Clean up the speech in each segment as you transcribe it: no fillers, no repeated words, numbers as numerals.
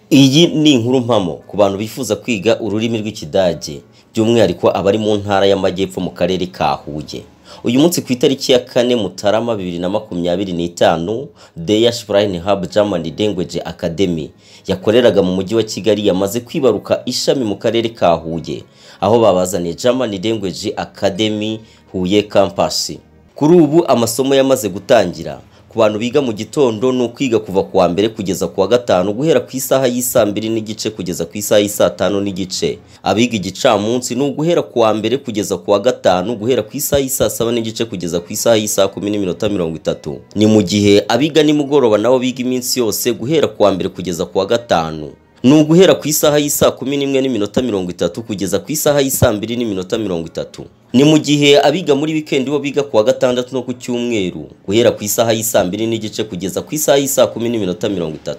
Iyi ni inkuru mpamo ku bantu bifuza kwiga ururimi rw'Ikidage, by'umwihariko abari mu ntara y'Amajyepfo mu karere ka Huye. Uyu munsi ku itariki ya 4 Mutarama 2025, Der Sprachhub German Language Academy yakoreraga mu mujyi wa Kigali yamaze kwibaruka ishami mu karere ka Huye, aho babazaniye German Language Academy Huye Campus. Kuri ubu amasomo yamaze gutangira. Ku bantu biga mu gitondo ni ukwiga kuva kuwa mbere kugeza kuwa gatanu, guhera ku isaha y'isaa 2:30 kugeza ku isaha y'isaa 5:30. Abiga igicamunsi ni uguhera kuwa mbere kugeza kuwa gatanu, guhera ku isaha y'isaa 7:30 kugeza ku isaha y'isaa 10:30. Ni mu gihe abiga nimugoroba nabo biga iminsi yose guhera kuwa mbere kugeza kuwa gatanu, ni uguhera ku isaha y'isaa 11:30 kugeza ku isaha y'isaa 2:30. Ni mu gihe abiga muri weekend bo biga kuwa gatandatu no ku cyumweru, guhera ku isaha y'isaa 2:30 kugeza ku isaha y'isaa 10:30.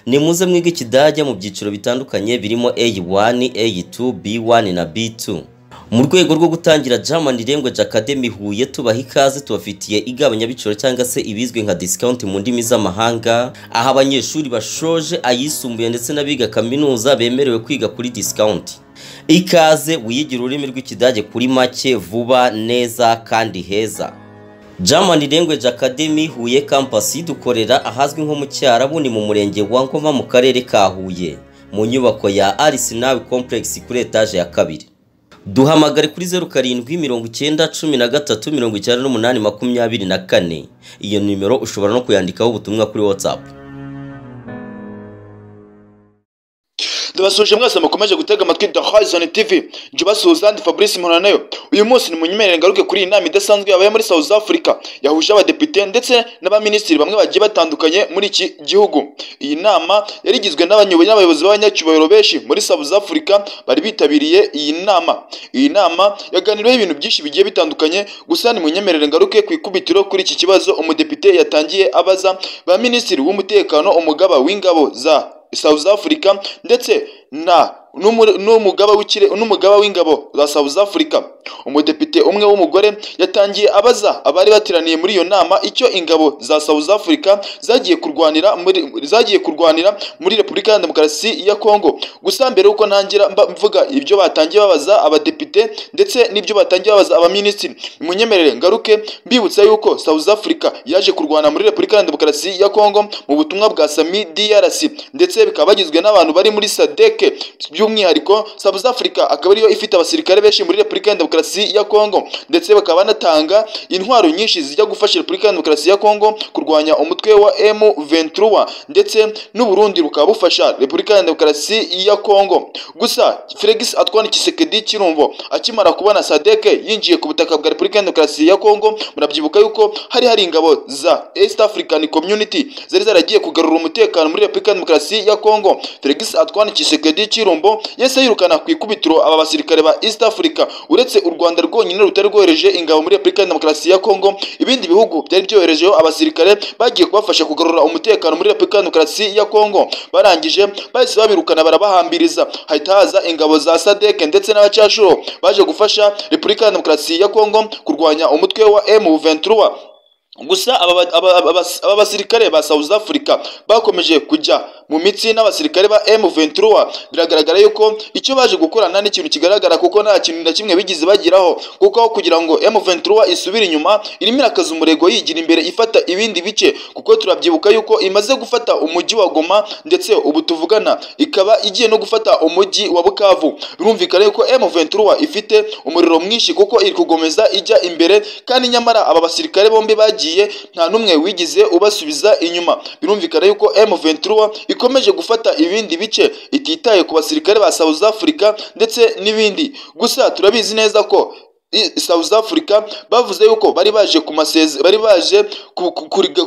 Ni muze mwiga Ikidage mu byiciro bitandukanye birimo A1, A2, B1 na B2. Mu rwego rwo gutangira German Language Academy Huye, tubaha ikaze, tubafitiye igabanyabiciro cyangwa se ibizwi nka discount mu ndimi z'amahanga, aho abanyeshuri bashoje ayisumbuye ndetse n'abiga kaminuza bemerewe kwiga kuri discount. Ikaze wiyigira ururimi rw'Ikidage kuri make, vuba, neza kandi heza. German Language Academy Huye Campus dukorera ahazwi nko mu Cyarabu, ni mu murenge wa Ngoma mu karere ka Huye, mu nyubako ya Arsenal Complex kuri etage ya 2. Duhamagare kuri 07 90 13 98 24. Iyo nimero ushobora no kuyandikaho ubutumwa kuri WhatsApp. Ndabasuje mwese mukomeje gutega amatwi The Horizon TV. Nje basuhuza ndi Fabrice Mporanayo. Uyu munsi ni munyemerere ngaruke kuri iyi nama idasanzwe yabaye muri South Africa, yahuje abadepite ndetse n'abaminisitiri bamwe bagiye batandukanye muri iki gihugu. Iyi nama yari igizwe n'abayobozi b'abanyacyubahiro benshi muri South Africa bari bitabiriye iyi nama. Iyi nama yaganiriweho ibintu byinshi bigiye bitandukanye, gusa ni munyemerere ngaruke ku ikubitiro kuri iki kibazo umudepite yatangiye abaza ba minisitiri w'umutekano, umugaba w'ingabo za South Africa ndetse na n'umugaba w'ingabo za South Africa. Umudepite umwe w'umugore yatangiye abaza abari bateraniye muri iyo nama icyo ingabo za South Africa zagiye kurwanira muri Repubulika ya Demokarasi ya Kongo. Gusa mbere uko ntangira mvuga ibyo batangiye babaza abadepite ndetse n'ibyo batangiye babaza abaminisitiri, munyemerere ngaruke mbibutsa yuko South Africa yaje kurwana muri Repubulika ya Demokarasi ya Kongo mu butumwa bwa Sami DRC, ndetse bikaba bagizwe n'abantu bari muri SADC. By'umwihariko South Africa akaba ariyo ifite abasirikare benshi muri Repubulika ya Demokarasi ya Kongo, ndetse bakaba banatanga intwaro nyinshi zijya gufasha Repubulika ya Demokarasi ya Kongo kurwanya umutwe wa M23, ndetse n'u Burundi rukaba bufasha Repubulika ya Demokarasi ya Kongo. Gusa Felix Antoine Tshisekedi Tshilombo akimara kubona SADC yinjiye ku butaka bwa Repubulika ya Demokarasi ya Kongo, murabyibuka yuko hari ingabo za East African Community zari zaragiye kugarura umutekano muri Repubulika ya Demokarasi ya Kongo. Felix Antoine Tshisekedi Tshilombo yese yirukana ku ikubitiro aba basirikare ba East Africa, uretse u Rwanda rwonyine rutari rwohereje ingabo muri Repubulika ya Demokarasi ya Kongo. Ibindi bihugu byari byoherejeyo abasirikare bagiye kubafasha kugarura umutekano muri Repubulika ya Demokarasi ya Kongo, barangije bahise babirukana barabahambiriza. Hahita haza ingabo za SADC ndetse n'abacashuro baje gufasha Repubulika ya Demokarasi ya Kongo kurwanya umutwe wa M23. Gusa aba basirikare ba South Africa bakomeje kujya mu mitsi n'abasirikare ba M23. Biragaragara yuko icyo baje gukorana n'ikintu kigaragara, kuko nta kintu na kimwe bigize bagiraho, kuko kugira ngo M23 isubire inyuma irimo irakaza umurego yigira imbere ifata ibindi bice, kuko turabyibuka yuko imaze gufata umujyi wa Goma, ndetse ubu tuvugana ikaba igiye no gufata umujyi wa Bukavu. Birumvikana yuko M23 ifite umuriro mwinshi kuko iri kugomeza ijya imbere, kandi nyamara aba basirikare bombi bagiye nta numwe wigize ubasubiza inyuma. Birumvikana yuko M23 ikomeje gufata ibindi bice ititaye ku basirikare ba South Africa ndetse n'ibindi. Gusa turabizi neza ko South Africa bavuze yuko bari baje ku maseze, bari baje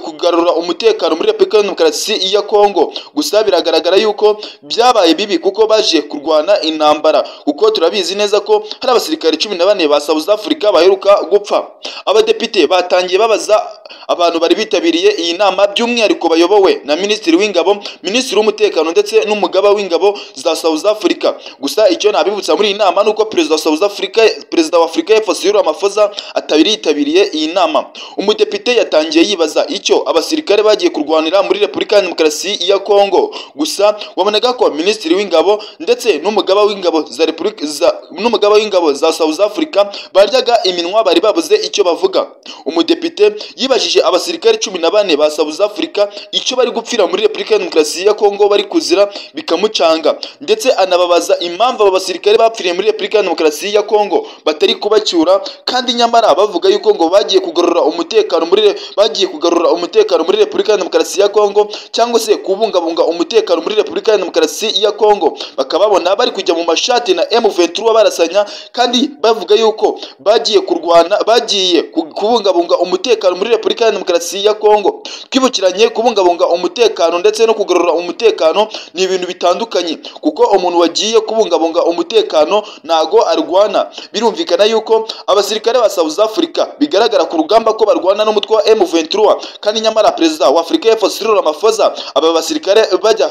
kugarura umutekano muri Repubulika ya Demokarasi ya Kongo. Gusa biragaragara yuko byabaye bibi kuko baje kurwana intambara, kuko turabizi neza ko hari abasirikare 14 ba South Africa baheruka gupfa. Abadepite batangiye babaza abantu bari bitabiriye iyi nama, by'umwihariko bayobowe na minisitiri w'ingabo, minisitiri w'umutekano ndetse n'umugaba w'ingabo za South Africa. Gusa icyo nabibutsa muri iyi nama nuko perezida wa South Africa, perezida wa Afrika Afurika y'Epfo Cyril Ramaphosa atari yitabiriye iyi nama. Umudepite yatangiye yibaza icyo abasirikare bagiye kurwanira muri Repubulika ya Demokarasi ya Kongo. Gusa wabonaga ko Minisitiri w'Ingabo ndetse n'umugaba w'ingabo za Repubulika n'umugaba w'ingabo za South Africa baryaga iminwa, bari babuze icyo bavuga. Umudepite yibajije abasirikare 14 ba South Africa icyo bari gupfira muri Repubulika ya Demokarasi ya Kongo bari kuzira, bikamucanga, ndetse anababaza impamvu aba basirikare bapfiriye muri Repubulika ya Demokarasi ya Kongo batari kubacyura, kandi nyamara bavuga yuko ngo bagiye kugarura umutekano muri Repubulika ya Demokarasi ya Kongo, cyangwa se kubungabunga umutekano muri Repubulika ya Demokarasi ya Kongo. Bakababona bari kujya mu mashati na M23 barasanya, kandi bavuga yuko bagiye kurwana, bagiye kubungabunga umutekano muri Repubulika ya Demokarasi ya Kongo. Twibukiranye, kubungabunga umutekano ndetse no kugarura umutekano ni ibintu bitandukanye, kuko umuntu wagiye kubungabunga umutekano ntago arwana. Birumvikana yuko abasirikare ba South Africa bigaragara ku rugamba ko barwana n'umutwe wa M23, kandi nyamara Perezida wa Afurika y'Epfo Cyril Ramaphosa aba basirikare bajya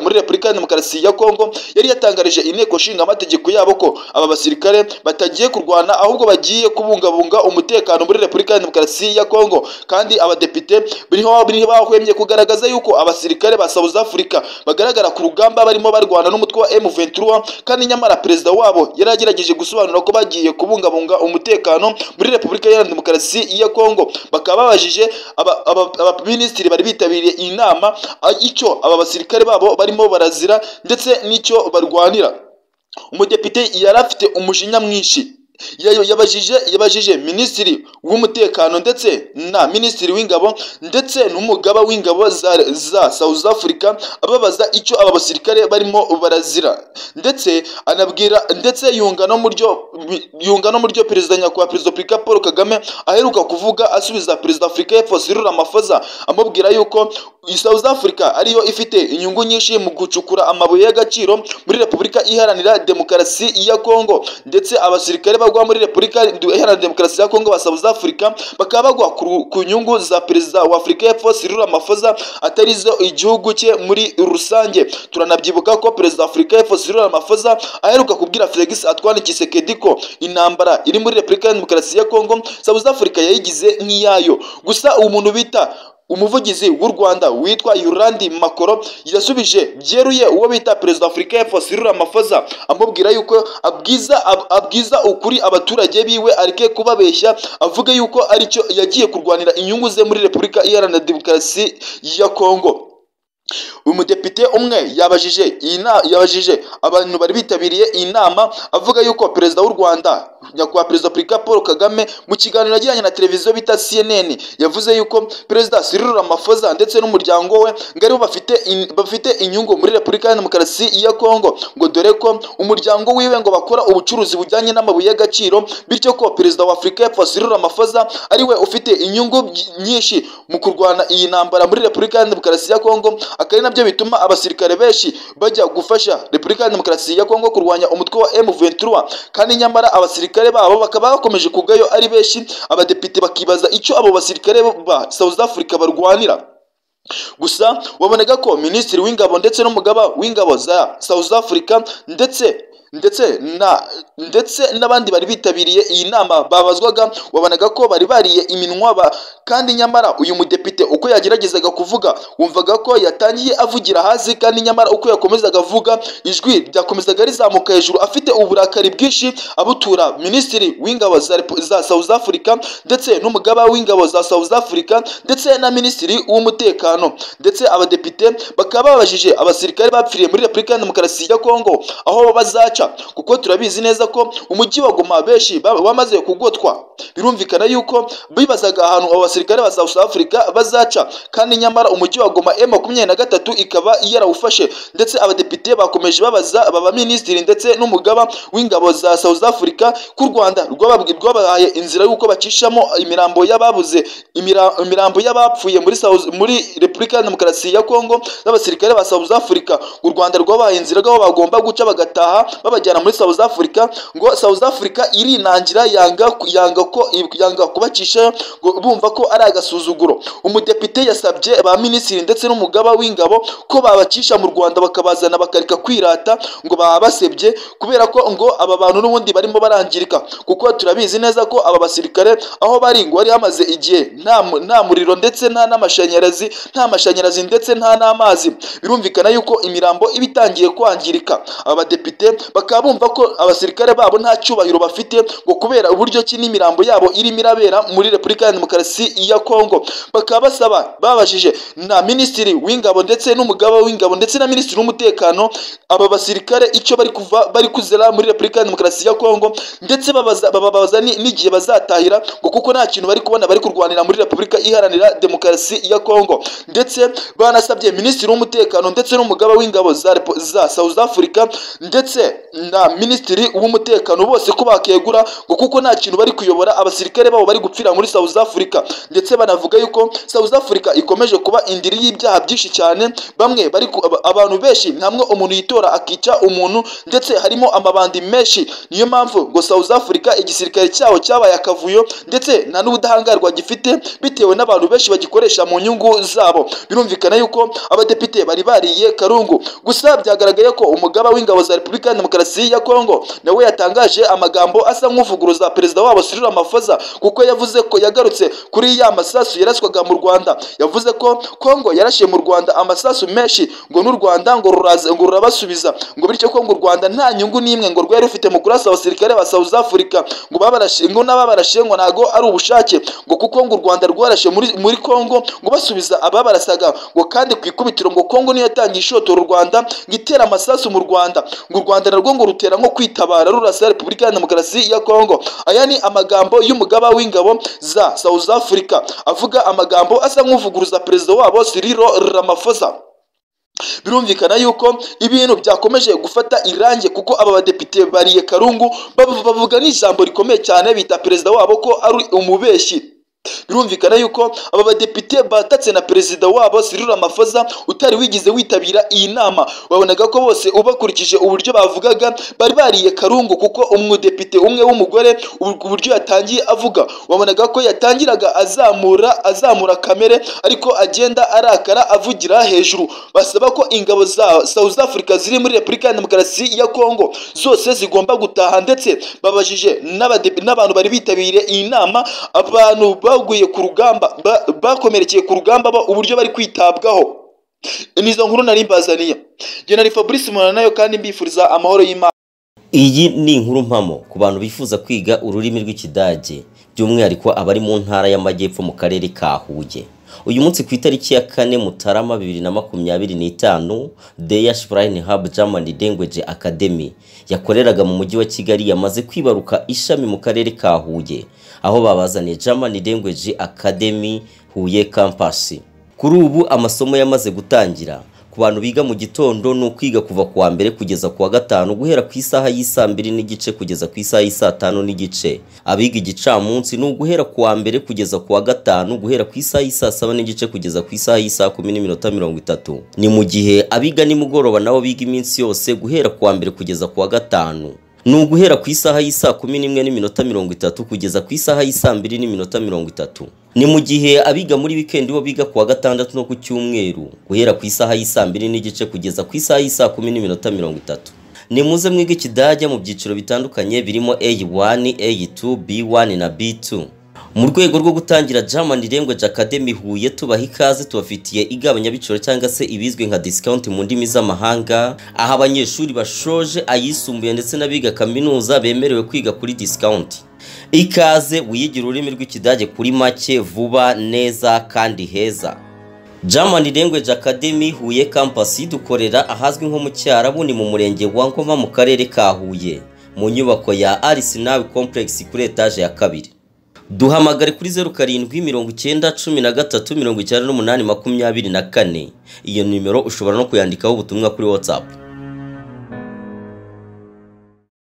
muri Repubulika ya Demokarasi ya Kongo yari yatangarije inteko nshinga amategeko yabo ko aba basirikare batagiye kurwana, ahubwo bagiye kubungabunga umutekano muri Repubulika ya Demokarasi ya Kongo. Kandi abadepite biriho bahwemye kugaragaza yuko abasirikare ba South Africa bagaragara ku rugamba barimo barwana n'umutwe wa M23, kandi nyamara perezida wabo yaragerageje gusobanura ko bagiye kubungabunga umutekano muri Repubulika ya Demokarasi ya Kongo. Bakaba babajije abaminisitiri bari bitabiriye iyi nama icyo aba basirikare babo barimo barazira ndetse n'icyo barwanira. Umudepite yari afite umujinya mwinshi, yabajije Minisitiri w'Umutekano ndetse na Minisitiri w'Ingabo ndetse n'umugaba w'ingabo za South Africa, ababaza icyo aba basirikare barimo barazira, ndetse anabwira ndetse yunga no muryo Perezida nyakubahwa Perezida Afurika Paul Kagame aheruka kuvuga asubiza Perezida Afurika y'Epfo Cyril Ramaphosa, amubwira yuko South Africa ariyo ifite inyungu nyinshi mu gucukura amabuye y'agaciro muri Repubulika Iharanira Demokarasi ya Kongo, ndetse abasirikare bagwa muri Repubulika Iharanira Demokarasi ya Kongo ba South Africa bakaba bagwa ku nyungu za Perezida wa Afurika y'Epfo Cyril Ramaphosa, atarizo igihugu cye muri rusange. Turanabyibuka ko Perezida wa Afurika y'Epfo Cyril Ramaphosa aheruka kubwira Felix Antoine Tshisekedi ko intambara iri muri Repubulika ya Demokarasi ya Kongo South Africa yayigize nk'iyayo. Gusa umuntu bita umuvugizi w'u Rwanda witwa Yurandi Makoro yasubije byeruye uwo bita Perezida wa Afurika y'Epfo Cyril Ramaphosa, amubwira yuko abwiza ukuri abaturage biwe, areke kubabeshya, avuga yuko aricyo yagiye kurwanira inyungu ze muri Repubulika Iharanira Demokarasi ya Kongo. Umudepite umwe yabajije abantu bari bitabiriye iyi nama, avuga yuko Perezida w'u Rwanda nyakubahwa Perezida Afurika Paul Kagame mu kiganiro yagiranye na televiziyo bita CNN yavuze yuko Perezida Cyril Ramaphosa ndetse n'umuryango we ngo aribo bafite inyungu muri Repubulika ya Demokarasi ya Kongo, ngo dore ko umuryango wiwe ngo bakora ubucuruzi bujyanye n'amabuye y'agaciro, bityo ko Perezida wa Afurika y'Epfo Cyril Ramaphosa ariwe ufite inyungu nyinshi mu kurwana iyi ntambara muri Repubulika ya Demokarasi ya Kongo, akari nabyo bituma abasirikare benshi bajya gufasha Repubulika ya Demokarasi ya Kongo kurwanya umutwe wa M23, kandi nyamara abasirikare babo bakaba bakomeje kugayo ari benshi. Abadepite bakibaza icyo abo basirikare ba South Africa barwanira. Gusa wabonaga ko Minisitiri w'Ingabo ndetse n'umugaba w'ingabo za South Africa ndetse n'abandi bari bitabiriye iyi nama babazwaga, wabonaga ko bari bariye iminwa, kandi nyamara uyu mudepite uko yageragezaga kuvuga wumvaga ko yatangiye avugira hasi, kandi nyamara uko yakomezaga avuga ijwi ryakomezaga rizamuka hejuru, afite uburakari bwinshi abutura Minisitiri w'Ingabo za South Africa ndetse n'umugaba w'ingabo za South Africa ndetse na Minisitiri w'Umutekano. Ndetse abadepite bakaba babajije abasirikare bapfiriye muri Repubulika ya Demokarasi ya Kongo aho bazaca, kuko turabizi neza ko umujyi wa Goma benshi bamaze kugotwa. Birumvikana yuko bibazaga ahantu abo basirikare ba South Africa bazaca, kandi nyamara umujyi wa Goma M23 ikaba yarawufashe. Ndetse abadepite bakomeje babaza aba minisitiri ndetse n'umugaba w'ingabo za South Africa ku Rwanda rwabahaye inzira yuko bacishamo imirambo y'ababuze, imirambo y'abapfuye muri Repubulika ya Demokarasi ya Kongo n'abasirikare ba South Africa. U Rwanda rwabahaye inzira aho bagomba guca bagataha babajyana muri South Africa, ngo South Africa irinangira yanga kubacisha, ngo bumva ko ari agasuzuguro. Umudepite yasabye ba minisitiri ndetse n'umugaba w'ingabo ko babacisha mu Rwanda bakabazana bakareka kwirata, ngo babasebye kubera ko ngo aba bantu n'ubundi barimo barangirika, kuko turabizi neza ko aba basirikare aho bari ngo bari hamaze igihe nta muriro ndetse nta n'amashanyarazi, nta mashanyarazi ndetse nta n'amazi. Birumvikana yuko imirambo iba itangiye kwangirika. Aba badepite bakaba bumva ko abasirikare babo nta cyubahiro bafite, ngo kubera uburyo ki n'imirambo yabo irimo irabera muri Repubulika ya Demokarasi ya Kongo. Bakaba basaba, babajije na minisitiri w'ingabo ndetse n'umugaba w'ingabo ndetse na minisitiri w'umutekano aba basirikare icyo bari kuva bari kuzera muri Repubulika ya Demokarasi ya Kongo, ndetse bababaza n'igihe bazatahira, ngo kuko nta kintu bari kubona bari kurwanira muri Repubulika Iharanira Demokarasi ya Kongo. Ndetse banasabye minisitiri w'umutekano ndetse n'umugaba w'ingabo za South Africa ndetse na minisitiri w'umutekano bose ko bakegura, ngo kuko nta kintu bari kuyobora, abasirikare babo bari gupfira muri South Africa. Ndetse banavuga yuko South Africa ikomeje kuba indiri y'ibyaha byinshi cyane, bamwe bari abantu benshi ntamwe umuntu yitora akica umuntu, ndetse harimo amabandi menshi. Niyo mpamvu ngo South Africa igisirikare cyaho cyabaye akavuyo, ndetse nta n'ubudahangarwa gifite bitewe n'abantu benshi bagikoresha mu nyungu zabo. Birumvikana yuko abadepite bari bariye karungu. Gusa byagaragaye ko umugaba w'ingabo za Repubulika ya Demokarasi ya Kongo nawe yatangaje amagambo asa nk'uvuguruza perezida wabo Cyril Ramaphosa, kuko yavuze ko yagarutse kuri ya masasu yaraswaga mu Rwanda. Yavuze ko Kongo yarashe mu Rwanda amasasu menshi, ngo n'u Rwanda ngo ruraza ngo rurabasubiza, ngo bityo ko ngo u Rwanda nta nyungu n'imwe ngo rwari rufite mu kurasa abasirikare ba South Africa, ngo babarashe, ngo n'ababarashe ngo ntago ari ubushake, ngo kuko ngo u Rwanda rwarashe muri Kongo ngo basubiza ababarasaga, ngo kandi ku ikubitiro ngo Kongo niyo yatangiye ishotora u Rwanda ngo itera amasasu mu Rwanda, ngo u Rwanda narwo ngo rutera nko kwitabara rurasa Repubulika ya Demokarasi ya Kongo. Aya ni amagambo y'umugaba w'ingabo za South Africa avuga amagambo asa nk'uvuguruza perezida wabo Cyril Ramaphosa. Birumvikana yuko ibintu byakomeje gufata irange, kuko aba badepite bariye karungu bavuga n'ijambo rikomeye cyane, bita perezida wabo ko ari umubeshyi. Birumvikana yuko aba badepite batatse na perezida wabo Cyril Ramaphosa utari wigize witabira iyi nama. Wabonaga ko bose ubakurikije uburyo bavugaga bari bariye karungu, kuko umudepite umwe w'umugore uburyo yatangiye avuga wabonaga ko yatangiraga azamura kamere, ariko agenda arakara avugira hejuru. Basaba ko ingabo za South Africa ziri muri Repubulika ya Demokarasi ya Kongo zose zigomba gutaha, ndetse babajije n'abantu bari bitabiriye iyi nama, abantu baguye ku rugamba bakomerekeye ku rugamba uburyo bari kwitabwaho. Nizo nkuru nari mbazaniye. General Fabrice Munanayo, kandi mbifuriza amahoro y'Imana. Iyi ni inkuru mpamo ku bantu bifuza kwiga ururimi rw'Ikidage, by'umwihariko abari mu ntara y'Amajyepfo mu karere ka Huye. Uyu munsi ku itariki ya 4 Mutarama 2025, Der Sprine Hub German Language Academy yakoreraga mu mujyi wa Kigali yamaze kwibaruka ishami mu karere ka Huye, aho babazaniye German Language Academy Huye Campus. Kuri ubu amasomo yamaze gutangira. Ku bantu biga mu gitondo ni ukwiga kuva ku wa mbere kugeza ku wa gatanu, guhera ku isaha y'isaa 2:30 kugeza ku isaha y'isaa 5:30. Abiga igicamunsi ni uguhera ku wa mbere kugeza ku wa gatanu, guhera ku isaha y'isaa 7:30 kugeza ku isaha y'isaa 10:30. Ni mu gihe abiga nimugoroba nabo biga iminsi yose guhera ku wa mbere kugeza ku wa gatanu, ni uguhera ku isaha y'isaa 11:30 kugeza ku isaha y'isaa 2:30. Ni mu gihe abiga muri weekend bo biga ku wa gatandatu no ku cyumweru, guhera ku isaha y'isaa 2:30 kugeza ku isaha y'isaa 10:30. Ni muze mwige Ikidage mu byiciro bitandukanye birimo A1, A2, B1 na B2. Mu rwego rwo gutangira German Language Academy Huye, tubaha ikaze, tubafitiye igabanyabiciro cyangwa se ibizwi nka discount mu ndimi z'amahanga, aho abanyeshuri bashoje ayisumbuye ndetse n'abiga kaminuza bemerewe kwiga kuri discount. Ikaze wiyigira ururimi rw'Ikidage kuri make, vuba, neza kandi heza. German Language Academy Huye Campus dukorera ahazwi nko mu Cyarabu, ni mu murenge wa Ngoma mu karere ka Huye, mu nyubako ya Arsenal Complex kuri etage ya 2. Duhamagare kuri 07 90 13 98 24. Iyo nimero ushobora no kuyandikaho ubutumwa kuri WhatsApp.